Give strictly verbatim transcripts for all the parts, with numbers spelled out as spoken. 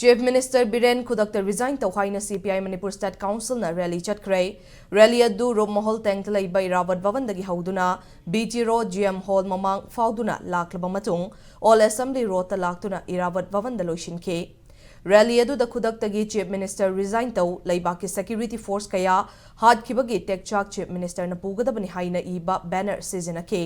Chief Minister Biren ꯈꯨꯗꯛꯇ resign ꯇꯧ ꯍꯥꯏꯅ C P I Manipur State Council ꯅ rally ꯆꯠꯈ꯭ꯔꯦ꯫ Rally ꯑꯗꯨ ꯔꯨꯞꯃꯍꯣꯜ ꯇꯦꯡꯇ ꯂꯩꯕ ꯏꯔꯥꯕꯠ ꯚꯕꯟꯗꯒꯤ ꯍꯧꯗꯨꯅ B T Road, G M Hall ꯃꯃꯥꯡ ꯐꯥꯎꯗꯨꯅ ꯂꯥꯛꯂꯕ ꯃꯇꯨꯡ Old Assembly Road ꯇ ꯂꯥꯛꯇꯨꯅ ꯏꯔꯥꯕꯠ ꯚꯕꯟꯗ ꯂꯣꯏꯁꯤꯟꯈꯤ꯫ Rally ꯑꯗꯨꯗ ꯈꯨꯗꯛꯇꯒꯤ Chief Minister resign ꯇꯧ, ꯂꯩꯕꯥꯛꯀꯤ security force ꯀꯌꯥ ꯍꯥꯠꯈꯤꯕꯒꯤ ꯇꯦꯛꯆꯥꯛ Chief Minister ꯅ ꯄꯨꯒꯗꯕꯅꯤ ꯍꯥꯏꯅ ꯏꯕ banner ꯁꯤꯖꯤꯟꯅꯈꯤ꯫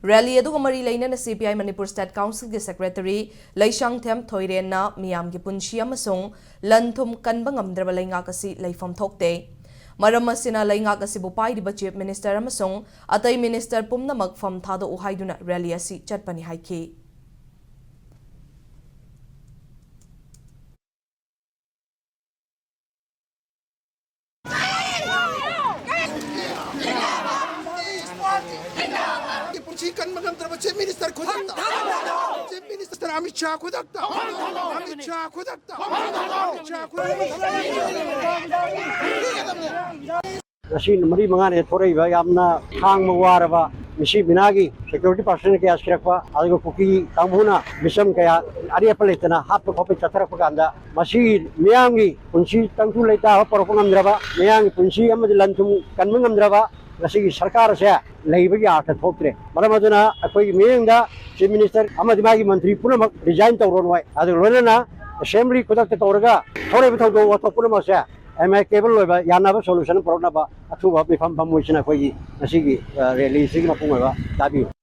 Rally ꯑꯗꯨꯒ ꯃꯔꯤ ꯂꯩꯅꯅ C P I Manipur State Council ꯒꯤ Secretary ꯂꯩꯁꯥꯡꯊꯦꯝ ꯊꯣꯏꯔꯦꯟꯅ ꯃꯤꯌꯥꯝꯒꯤ ꯄꯨꯟꯁꯤ ꯑꯃꯁꯨꯡ ꯂꯟ ꯊꯨꯝ ꯀꯟꯕ ꯉꯝꯗ꯭ꯔꯕ ꯂꯩꯉꯥꯛ ꯑꯁꯤ ꯂꯩꯐꯝ ꯊꯣꯛꯇꯦ꯫ ꯃꯔꯝ ꯑꯁꯤꯅ ꯂꯩꯉꯥꯛ ꯑꯁꯤꯕꯨ ꯄꯥꯏꯔꯤꯕ Chief Minister ꯑꯃꯁꯨꯡ ꯑꯇꯩ minister ꯄꯨꯝꯅꯃꯛ ꯐꯝ ꯊꯥꯗꯣꯛꯎ ꯍꯥꯏꯗꯨꯅ rally ꯑꯁꯤ ꯆꯠꯄꯅꯤ ꯍꯥꯏꯈꯤ꯫ ꯄꯨꯟꯁꯤ ꯀꯟꯕ ꯉꯝꯗ꯭ꯔꯕ Chief Minister ꯈꯨꯗꯛꯇ, Chief Minister ꯑꯃꯤꯠ ꯁꯥꯍ ꯈꯨꯗꯛꯇ, ꯑꯃꯤꯠ ꯁꯥꯍ ꯈꯨꯗꯛꯇ, ꯑꯃꯤꯠ ꯁꯥꯍ ꯈꯨꯗꯛꯇ꯫ ꯉꯁꯤ ꯃꯔꯤ ꯃꯉꯥꯅꯤ ꯊꯣꯔꯛꯏꯕ ꯌꯥꯝꯅ ꯈꯥꯡꯕ ꯋꯥꯔꯕ ꯃꯤꯁꯤ ꯃꯤꯅꯥꯒꯤ security personnel ꯀꯌꯥ ꯁꯤꯔꯛꯄ, ꯑꯗꯨꯒ ꯀꯨꯀꯤ ꯀꯥꯡꯕꯨꯅ ꯃꯤꯆꯝ ꯀꯌꯥ ꯑꯔꯦꯞꯄ ꯂꯩꯇꯅ ꯍꯥꯠꯄ ꯈꯣꯠꯄ ꯆꯠꯊꯔꯛꯄ ꯀꯥꯟꯗ, ꯃꯁꯤ ꯃꯤꯌꯥꯝꯒꯤ ꯄꯨꯟꯁꯤ ꯇꯪꯗꯨ ꯂꯩꯇꯥꯕ ꯄꯨꯔꯛꯄ ꯉꯝꯗ꯭ꯔꯕ, ꯃꯤꯌꯥꯝꯒꯤ ꯄꯨꯟꯁꯤ ꯑꯃꯗꯤ ꯂꯟ ꯊꯨꯝ ꯀꯟꯕ ꯉꯝꯗ꯭ꯔꯕ ꯉꯁꯤꯒꯤ ꯁꯔꯀꯥꯔ ꯑꯁꯦ ꯂꯩꯕꯒꯤ ꯑꯥꯔꯊ ꯊꯣꯛꯇ꯭ꯔꯦ꯫ ꯃꯔꯝ ꯑꯗꯨꯅ ꯑꯩꯈꯣꯏꯒꯤ ꯃꯤꯠꯌꯦꯡꯗ Chief Minister ꯑꯃꯗꯤ ꯃꯥꯒꯤ ꯃꯟꯇ꯭ꯔꯤ ꯄꯨꯝꯅꯃꯛ resign ꯇꯧꯔꯣꯅ ꯍꯥꯏ꯫ ꯑꯗꯨꯒ ꯂꯣꯏꯅꯅ assembly ꯈꯨꯗꯛꯇ ꯇꯧꯔꯒ ꯊꯣꯔꯛꯏꯕ ꯊꯧꯗꯣꯛ ꯋꯥꯊꯣꯛ ꯄꯨꯝꯅꯃꯛꯁꯦ amicable ꯑꯣꯏꯕ ꯌꯥꯅꯕ solution ꯄꯨꯔꯛꯅꯕ ꯑꯊꯨꯕ ꯃꯤꯐꯝ ꯐꯝꯃꯣꯏꯁꯤꯅ ꯑꯩꯈꯣꯏꯒꯤ ꯉꯁꯤꯒꯤ, ꯑ, rally ꯁꯤꯒꯤ ꯃꯄꯨꯡ ꯑꯣꯏꯕ ꯇꯥꯕꯤꯌꯨ꯫